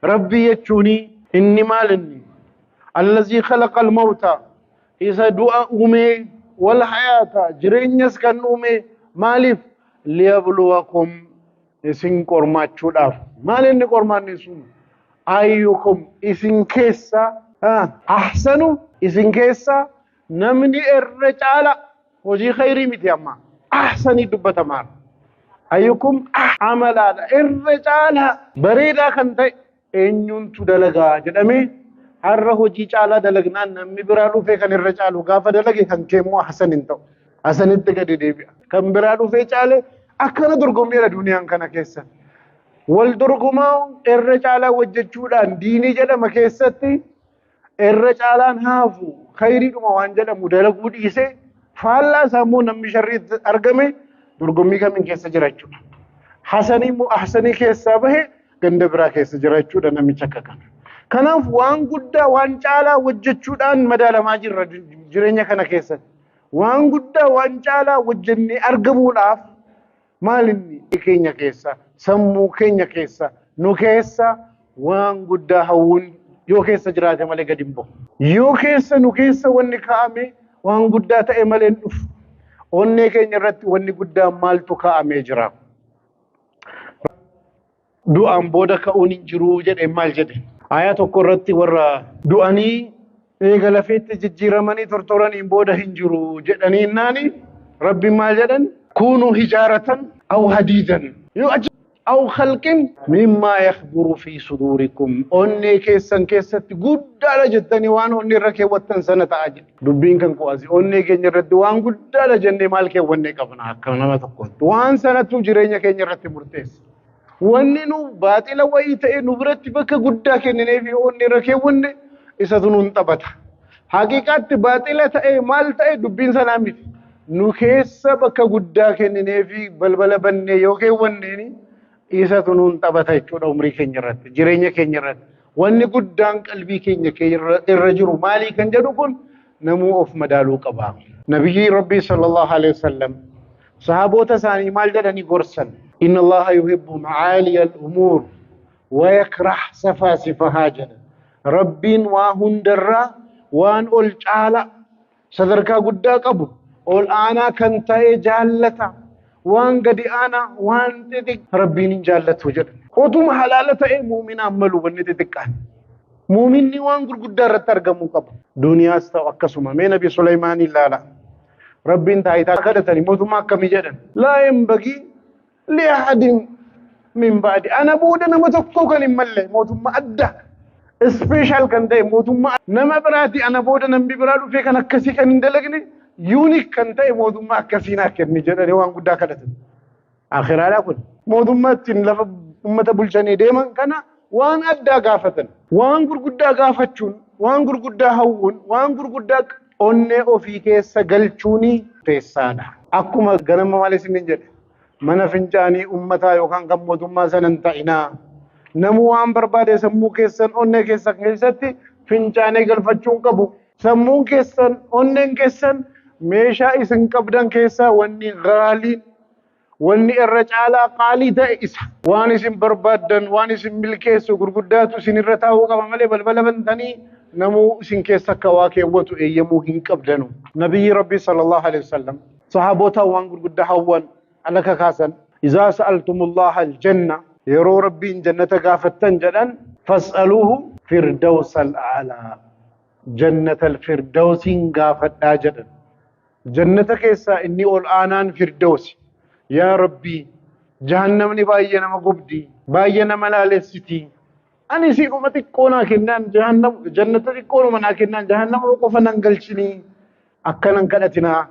A: Rabbii jechuuni inni maal inni? Allazii khalaqa al-mawta isa du'a uume wal hayaata jireenyas kan uume maaliif? Liyabluwakum isin qormaachuudhaaf. Maal inni qormaanni sun? Ayyukum isin keessa ahsanu isin keessa namni irra caala hojii khayrii miti amma ahsanii dubbatamaa. Ayyukum amalaadha irra caala bareedaa kan ta'e eenyuuntu dalagaa jedhamee har'a hojii caalaa dalagnaan namni biraa dhufee kan irra caalu gaafa dalage kan keemmoo ahsan hin ta'u. Ahsanitti gadi deebi'a. Kan biraa dhufee caale akkana dorgommeera duniyaan kana keessa. Wal dorgomaa irra caalaa hojjechuudhaan diinii jedhama keessatti irra caalaan haafu khayriidhuma waan jedhamu dalaguu dhiisee faallaa isaa immoo namni sharriitti argame dorgommii kamiin keessa jira jechuudha. Hasanii immoo ahsanii keessaa bahe ganda biraa keessa jira jechuudha namicha akka kana. Kanaaf waan guddaa waan caalaa hojjechuudhaan madaalamaa jirra jireenya kana keessatti. Waan guddaa waan caalaa hojjennee argamuudhaaf maal inni keenya keessa sammuu keenya keessa nu keessa waan guddaa hawwuun yoo keessa jiraate malee gadi hin bahu. Yoo keessa nu keessa wanni kaa'ame waan guddaa ta'e malee hin dhufu. Onnee keenya irratti wanni guddaan maaltu kaa'amee jira? Du'aan booda ka'uun hin jiru jedhe maal jedhe? Aayaa tokko irratti warra du'anii eega lafeetti jijjiiramanii tortoraniin booda hin jiru jedhanii naani Rabbi maal jedhan? Kuunuu hijaaratan aw hadiidan. Yoo achi aw khalqin mimmaa yakhburu fi suduurikum. Onnee keessan keessatti guddaadha jettanii waan onnee irra keewwattan sana ta'a jedhe. Dubbiin kan qo'asi onnee keenya irratti waan guddaadha jennee maal keewwannee qabna akka nama tokkootti. Waan sanattu jireenya keenya irratti murteessa. Wanni nu baaxila wayii ta'e nu biratti bakka guddaa kenninee fi onnee irra keewwanne isatu nuun taphata. Haqiiqaatti baaxila ta'e maal ta'e dubbiin sanaa miti. Nu keessa bakka guddaa kenninee fi balbala bannee yoo keewwanneeni isatu nuun taphata jechuudha umrii keenya irratti jireenya keenya irratti. Wanni guddaan qalbii keenya irra jiru maalii kan jedhu kun namuu of madaaluu qaba. Nabiyyi Rabbii sallallahu alaihi wasallam sahaboota isaanii maal jedhanii gorsan? Inna Allaha yuhibbu macaaliya al-umuur. Wayakrah safaasifahaa jedha. Rabbiin waa hundarraa waan ol caala sadarkaa guddaa qabu ol aanaa kan ta'e jaallata. Waan gadi aanaa waan xixiqqaa Rabbiin hin jaallatu jedha. Otuma halaala ta'e muuminaan malu wanni xixiqqaan. Muuminni waan gurguddaa irratti argamuu qaba. Duniyaas ta'u akkasuma. Mee Nabi Suleymaan ilaala. Rabbiin taayitaa kadhatanii mootummaa akkamii jedhan. Laa yanbagii li ahadin min ba'di. Ana booda nama tokko kan hin malle mootummaa adda. Ispeeshaal kan ta'e mootummaa nama biraati, ana booda namni biraa dhufee kan akkasii kan hin dalagne, yuunik kan ta'e mootummaa akkasii naa kenni jedhanii waan guddaa kadhatan. Akhiraadhaa kun mootummaa ittiin lafa uummata bulchanii deeman kana waan addaa gaafatan. Waan gurguddaa gaafachuun, waan gurguddaa hawwuun, waan gurguddaa onnee ofii keessa galchuuni teessaadha. Akkuma ganama maal isiniin jedhe, mana fincaanii uummataa yookaan kan mootummaa sana hin ta'inaa. Namu waan barbaade sammuu keessan onnee keessan keessatti fincaanee galfachuu hin qabu. Sammuun keessan onneen keessan meeshaa isin qabdan keessaa wanni gaaliin, wanni irra caalaa qaalii ta'e isa. Waan isin barbaaddan, waan isin milkeessu gurguddaatu isin irra taa'uu qaba malee balbala bantanii namuu isin keessa akka waa keewwatu eeyyamuu hin qabdanu. Nabiyyi Rabbii sallallahu alaihi wasallam sahaabota waan gurguddaa hawwan alaka kaasan. Izaa sa'altumullaha aljanna, yeroo Rabbiin jannata gaafattan jedhan, fas'aluuhu firdawsal a'laa, jannatal firdawsiin gaafadhaa jedhan. Jannata keessaa inni ol aanaan firdawsi. Yaa Rabbii, jahannamni baay'ee nama gubdi, baay'ee nama laalessiti. Ani siidhuma xiqqoo naa kennaan jahannam, jannata xiqqoodhuma naa kennaan jahannama qofa nan galchinii akkanan kadhatinaa.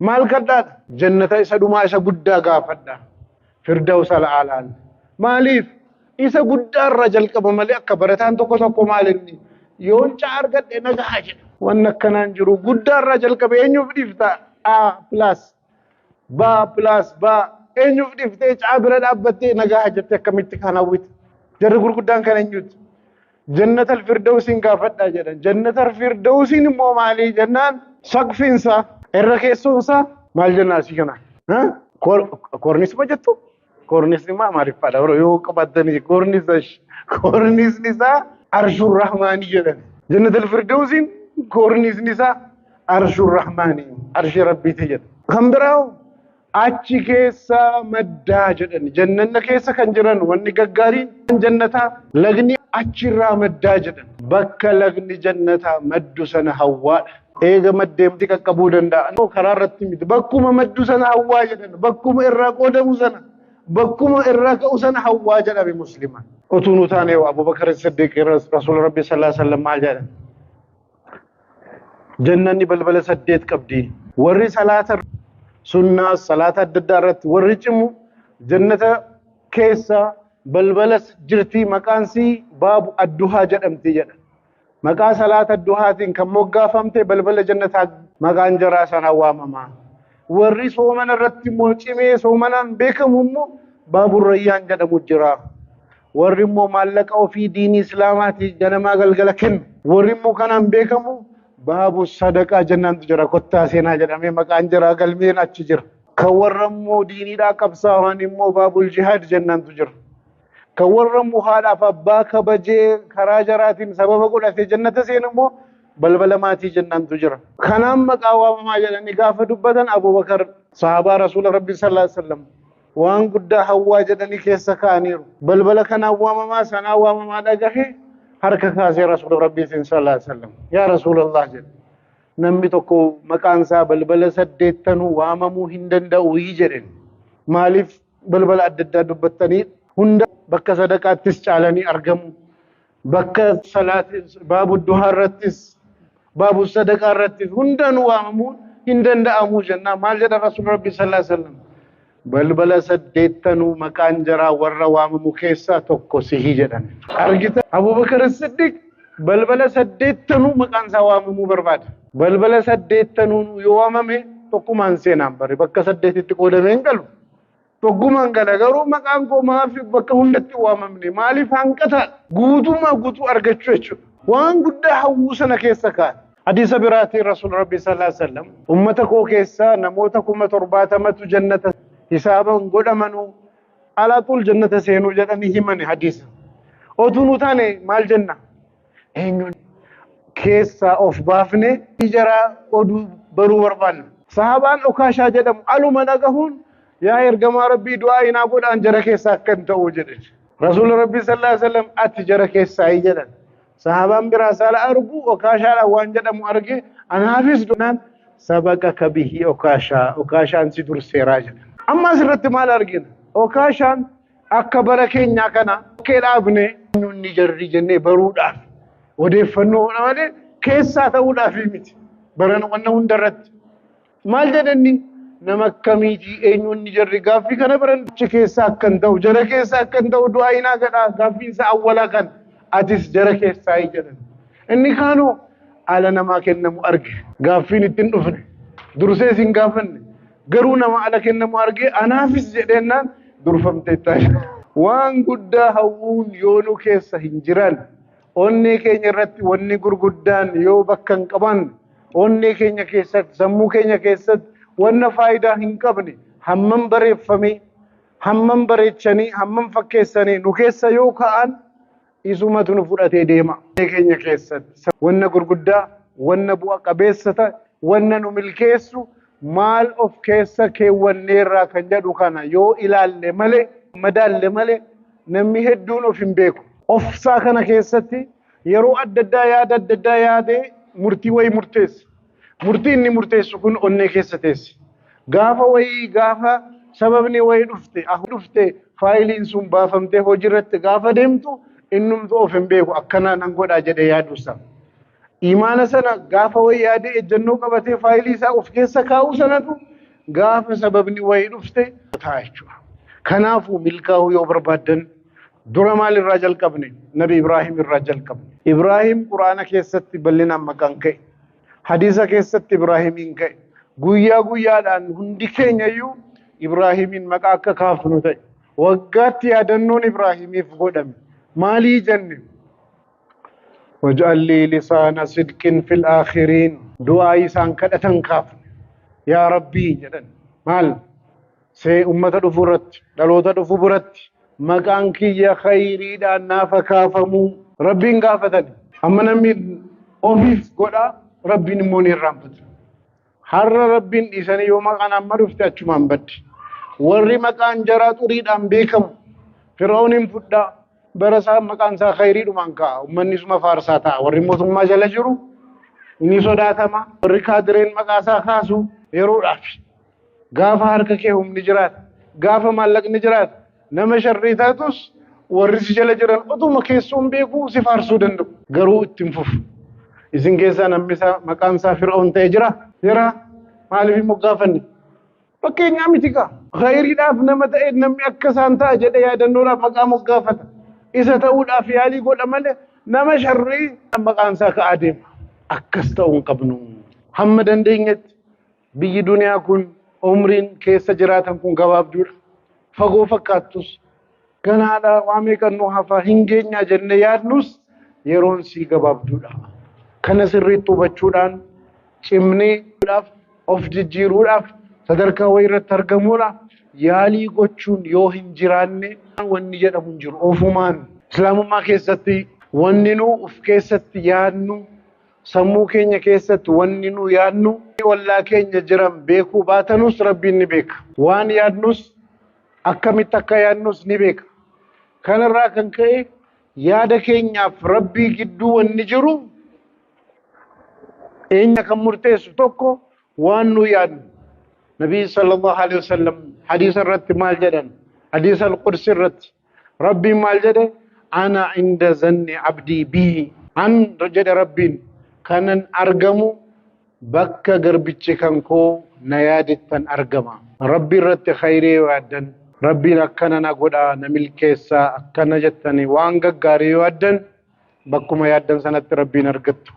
A: Maal kadhaadha? Jannata isa dhumaa isa guddaa gaafadha. Firdaws al-a'laan. Maaliif? Isa guddaarraa jalqaba malee akka barataan tokko tokko maal inni yoon caa argadhe nagahaa jedha. Wanni akkanaan jiru guddaarraa jalqabe eenyuuf dhiifta? A plus B plus B eenyuuf dhiiftee caa bira dhaabbattee nagahaa jettee akkamitti kan hawwite? Jarri gurguddaan kan eenyuti? Jannatal firdawsiin gaafadhaa jedhan. Jannatal firdawsiin immoo maalii jennaan saqfiinsaa irra keessoonsaa maal jennaa asii kana? Koornisma jettu? Koornisni maa maaliiffaadha? Yoo qabattanii koornisni isaa Arshur Rahmaanii jedhan. Jannatal firdawsiin koornisni isaa Arshur Rahmaanii, arshii Rabbiiti jedha. Kan biraa achi keessa maddaa jedhan. Jannanna keessa kan jiran wanni gaggaariin jannataa lagni achirraa maddaa jedhan. Bakka lagni jannataa maddu sana hawwaadha. Eega maddeemti qaqqabuu danda'a. Karaa irratti miti. Bakkuma maddu sana hawwaa jedhan. Bakkuma irraa qoodamu sana, bakkuma irraa ka'u sana hawwaa jedhame musliman. Utuu nu taane Abubakar Siddiq Rasuula Rabbii sallallahu alaihi wasallam maal jedhan? Jannanni balbala 8 qabdi. Warri salaata sunnaa salaata adda addaa irratti warri cimu jannata keessa balbala jirti, maqaan sii baabu adduhaa jedhamti jedha. Maqaa salaata adduhaatiin kan moggaafamte balbala jannataa maqaan jaraa sana waamama. Warri soomana irratti immoo cimee soomanaan beekamu immoo baabur rayyaan jedhamu jira. Warri immoo maallaqa ofii diinii islaamaatii ganamaa galgala kennu. Warri immoo kanaan beekamu baabu sadaqaa jennaantu jira. Kottaa seenaa jedhamee maqaan jira, galmeen achi jira. Kan warra immoo diiniidhaa qabsaa'an immoo baabul jihaad jennaantu jira. Kan warra immoo haadhaaf abbaa kabajee karaa jaraatiin sababa godhatee jannata seenu immoo balbala maatii jennaantu jira. Kanaan maqaa waamamaa jedhanii gaafa dubbatan Abubakar sahaabaa Rasuula Rabbii sallallahu alaihi wasallam waan guddaa hawwaa jedhanii keessa kaa'aniiru. Balbala kanaan waamamaa sanaa waamamaa dhagahe harka kaasee Rasuula Rabbii sallallahu alaihi wasallam yaa Rasuulallah jedhe. Namni tokko maqaan isaa balbala 8 waamamuu hin danda'u jedhen. Maaliif balbala adda addaa dubbattanii hunda bakka sadaqaattis caalanii argamu. Bakka salaatis baabu duhaa irrattis baabu sadaqaa irrattis hundaan waamamuu hin danda'amu jennaan maal jedha Rasuulli Rabbii sallallahu alaihi wasallam? Balbala 8 maqaan jaraa warra waamamu keessaa tokko sihi jedhan. Argita Abubakar Siddiq balbala 8 maqaan isaa waamamuu barbaada. Balbala 8 yoo waamame tokkumaan seenaan bare bakka 8tti qoodamee hin galu. Tokkumaan gala garuu maqaan koo maaf bakka hundatti waamamne maaliif hanqata guutummaa guutuu argachuu jechuudha. Waan guddaa hawwuu sana keessa kaa'e. Hadiisa biraatiin Rasuul Rabbii sallallahu alaihi wasallam ummata koo keessaa namoota 70,000 jannata hisaaban godhamanuu alaaxuul jannata seenuu jedhanii himani hadiisa. Otuu nu taane maal jenna? Eenyuun keessaa of baafne jaraa oduu baruu barbaanna. Sahabaan Okaashaa jedhamu aluma dhagahuun yaa ergamaa Rabbii du'aa inaa godhaan jara keessaa akka hin ta'u jedhe. Rasuula Rabbii sallallahu alaihi wasallam ati jara keessaa jedhan. Sahabaan biraa saala argu Okaashaadhaan waan jedhamu arge anaafis dunaan sabaqa kabihii Okaashaa Okaashaan si durseeraa jedhan. Amma asirratti maal argina? Okaashaan akka bara keenyaa kana okkee dhaabne inni jarri jennee baruudhaaf odeeffannoo malee keessaa ta'uudhaaf miti. Baran wanna hundarratti. Maal jedhanni nama akkamiitii eenyu inni jarri gaaffii kana baran achi keessaa akka hin ta'u jara keessaa akka hin ta'u du'aa hinaa gadhaa gaaffiin isaa awwalaa kan atis jara keessaa jedhan. Inni kaanoo ala namaa kennamu arge gaaffiin ittiin dhufne dursees hin gaafanne garuu nama ala kennamu arge anaafis jedheennaan durfamtee ta'a. Waan guddaa hawwuun yoo nu keessa hin jiran onnee keenya irratti wanni gurguddaan yoo bakka hin qabaanne onnee keenya keessatti sammuu keenya keessatti wanna faayidaa hin qabne hammam bareeffamee hammam bareechanii hammam fakkeessanii nu keessa yoo ka'an isumatu nu fudhatee deema. Onnee keenya keessatti wanna gurguddaa wanna bu'a qabeessa ta'e wanna nu milkeessu maal of keessa keewwanneerraa kan jedhu kana yoo ilaalle malee madaalle malee namni hedduun of hin beeku. Ofsaa kana keessatti yeroo adda addaa yaada adda addaa yaadee murtii wayii murteessa. Murtii inni murteessu kun onnee keessa teessi. Gaafa wayii gaafa sababni wayii dhufte dhufte faayiliin sun baafamtee hojiirratti gaafa deemtu innumtu of hin beeku akkana nan godhaa jedhee yaaduusa. Imaana sana gaafa wayii yaadee ejjennoo qabatee faayilii isaa of keessa kaa'uu sanatu gaafa sababni wayii dhufte ta'a jechuudha. Kanaafuu milkaa'uu yoo barbaaddan dura maal irraa jalqabne? Nabi Ibraahim irraa jalqabne. Ibraahim Quraana keessatti bal'inaan maqaan ka'e. Hadiisa keessatti Ibraahimiin ka'e. Guyyaa guyyaadhaan hundi keenya iyyuu Ibraahimiin maqaa akka kaafnu ta'e. Waggaatti yaadannoon Ibraahimiif godhame. Maalii jenne? Waj'al lii lisaana sidqin fil aakhiriin. Du'aa isaan kadhatan kaafne. Yaa Rabbii jedhan. Maal? See ummata dhufu irratti, dhaloota dhufu biratti maqaan kiyya khayriidhaan naafa kaafamuu Rabbiin gaafatan. Amma namni ofiif godhaa Rabbiin immoo ni irraanfata. Har'a Rabbiin dhiisanii yoo maqaan amma dhufte achumaan baddi. Warri maqaan jaraa xuriidhaan beekamu Fir'aawun hin fudhaa bara isaa maqaan isaa khayriidhumaan ka'a. Uummanni suma faarsaa ta'a. Warri mootummaa jala jiru ni sodaatama. Warri kaadireen maqaa isaa kaasu yeroodhaaf. Gaafa harka kee humni jiraata. Gaafa maallaqni jiraata. Nama sharrii taatus warri si jala jiran otuma keessoon beekuu si faarsuu danda'u. Garuu ittiin fufu. Isin keessaa namni isaa maqaan isaa Fir'aawun ta'e jira? Jira. Maaliif hin moggaafanne? Fakkeenyaa miti kaa. Khayriidhaaf nama ta'e namni akka isaan ta'a jedhee yaadannoodhaaf maqaa moggaafata. Isa ta'uudhaaf yaalii godha malee nama sharrii maqaan isaa ka'aa deema. Akkas ta'uu hin qabnu. Hamma dandeenyetti biyyi duniyaa kun umriin keessa jiraatan kun gabaabduudha. Fagoo fakkaattus ganaadha waa meeqannoo hafaa hin geenyaa jennee yaadnus yeroon sii gabaabduudha. Kana sirriitti hubachuudhaan cimnee of jijjiiruudhaaf sadarkaa wayii irratti argamuudhaaf yaalii gochuun yoo hin jiraanne wanni jedhamu hin jiru. Ofumaan Islaamummaa keessatti wanni nu of keessatti yaadnu sammuu keenya keessatti wanni nu yaadnu ollaa keenya jiran beekuu baatanus Rabbiin ni beeka. Waan yaadnus akkamitti akka yaadnus ni beeka. Kanarraa kan ka'e yaada keenyaaf Rabbii gidduu wanni jiru eenyu kan murteessu tokko waan nu yaadnu. Nabii sallallahu alaihi wasallam hadiisa irratti maal jedhan? Hadiisa al-Qudsi irratti Rabbiin maal jedhe? Ana inda zanni abdii bii. An jedhe Rabbiin kanan argamu bakka garbichi kan koo na yaadettan argama. Rabbi irratti khayrii yoo yaaddan, Rabbiin akkana na godhaa, na milkeessaa, akkana jettanii waan gaggaarii yoo yaaddan bakkuma yaaddan sanatti Rabbiin argattu.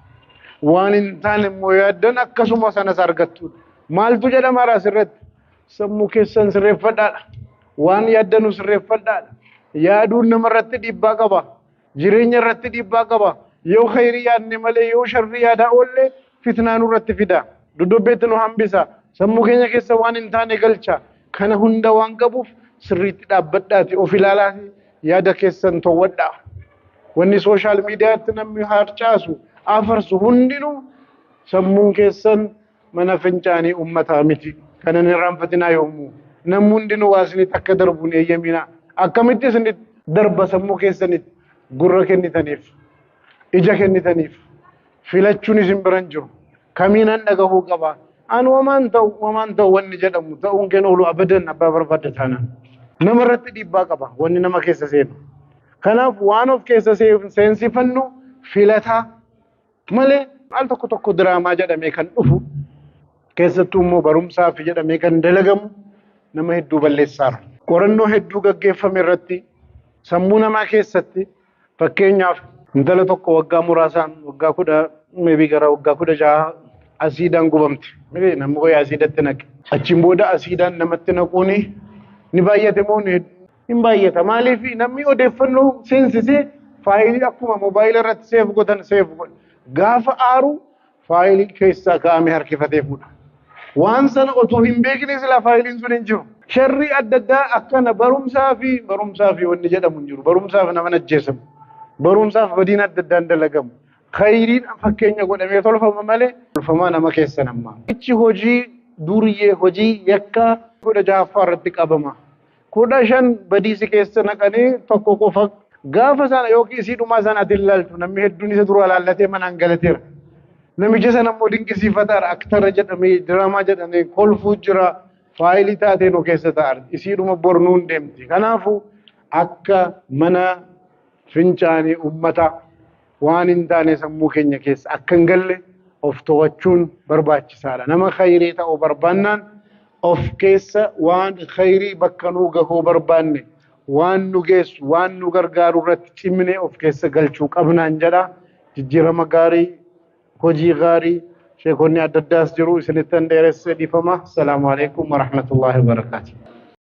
A: Waan hin taane immoo yaaddan akkasuma sanas argattu. Maaltu jedhama asirratti? Sammuu keessan sirreeffadhaadha. Waan yaaddanu sirreeffadhaadha. Yaaduun namarratti dhiibbaa qaba. Jireenya irratti dhiibbaa qaba. Yoo khayrii yaadne malee yoo sharrii yaadaa oolle fitnaa nurratti fida. Dudubbeetti nu hambisa. Sammuu keenya keessa waan hin taane galcha. Kana hunda waan qabuuf sirriitti dhaabbadhaati of ilaalaati yaada keessan toowwadhaa. Wanni social miidiyaatti namni harcaasu afarsu hundinuu sammuun keessan mana fincaanii uummataa miti. Kana hin irraanfatinaa yommuu. Namni hundinuu waa isinitti akka darbu hin eeyyaminaa. Akkamitti isinitti darba sammuu keessanitti gurra kennitaniif, ija kennitaniif filachuun isin bira hin jiru. Kamiinan dhagahuu qaba. An wamaan ta'u wamaan ta'u wanni jedhamu ta'uun keenya oolu abadan abbaa barbaadda taanaan. Nama irratti dhiibbaa qaba wanni nama keessa seenu. Kanaaf waan of keessa seensifannu filataa malee al tokko tokko diraamaa jedhamee kan dhufu keessattuu immoo barumsaaf jedhamee kan dalagamu nama hedduu balleessaara. Qorannoo hedduu gaggeeffame irratti sammuu namaa keessatti fakkeenyaaf intala tokko waggaa muraasaan waggaa kudha maybe gara waggaa 16 asiidaan gubamte. Namni wayii asiidatti naqe. Achiin booda asiidaan namatti naquun ni baay'ate moo hin baay'ata. Maaliif namni odeeffannoo seensisee faayilii akkuma moobaayila irratti seef godhan seef godha. Gaafa aaru faayilii keessaa kaa'amee harkifatee fuudha. Waan sana otoo hin beekne silaa faayiliin sun hin jiru. Sharrii adda addaa akkana barumsaa fi wanni jedhamu hin jiru. Barumsaaf nama ajjeesamu. Barumsaaf badiin adda addaan dalagamu. Khayriin fakkeenya godhamee tolfama malee tolfamaa nama keessa namaa. Ichi hojii duriyyee hojii yakka 16ffaa irratti qabama. 15 badiisi keessa naqanii tokko qofa gaafa sana yookiin isii dhumaa sana ati ilaaltu namni hedduun isa dura laallatee manaan galateera. Namicha sana immoo dinqisiifataadha. Aktara jedhamee diraamaa jedhamee kolfuu jira. Faayilii taatee nu keessa ta'a. Isii dhuma bornuun deemti. Kanaafuu akka mana fincaanii uummataa waan hin taane sammuu keenya keessa akka hin galle of to'achuun barbaachisaadha. Nama khayrii ta'uu barbaannaan of keessa waan khayrii bakka nuu gahuu barbaanne waan nu geessu waan nu gargaaru irratti cimnee of keessa galchuu qabnaan jedha. Jijjiirama gaarii hojii gaarii sheekonni adda addaas jiru isinittan dheeressee dhiifama. Assalaamu alaikum warahmatullaahi wabarakaatu.